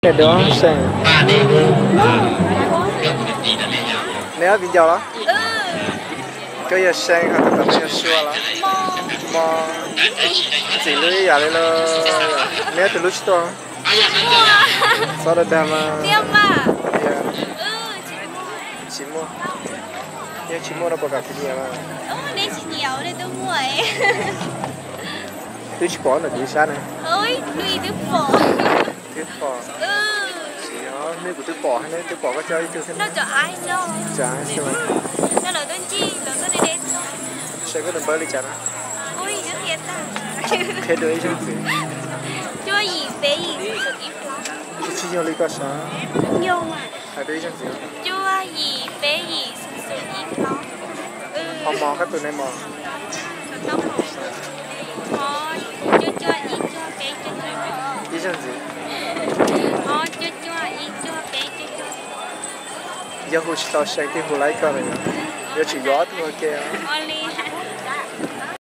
Dua See, neb ob viv ncaus los? Koj yog See, ho tus tom no yog Sua los? Mo, ntxim hlub ib yam li los. Neb ob tug hlub tsis tuaj? Txhob dag dag mas. Tsis muaj. Yeej tsis muaj rau puas kam kuv nyiam mas. Twb tsis pom ntawm kuv sab na. Twb pom. Tsis yog, nej kuv twb pom, nej twb pom koj coj ib tug thiab. Cas xwb. Saib koj tus npawb li cas na. Qhia dua ib zaug ntxiv. Tsis yog li koj sav. Hais dua ib zaug ntxiv. Ho mos koj tus ne mos. Ib zaug ntxiv. Yog hu tsis tau See thiaj hu laib koj na yom. Yuav tsum yuav ob tug ua ke.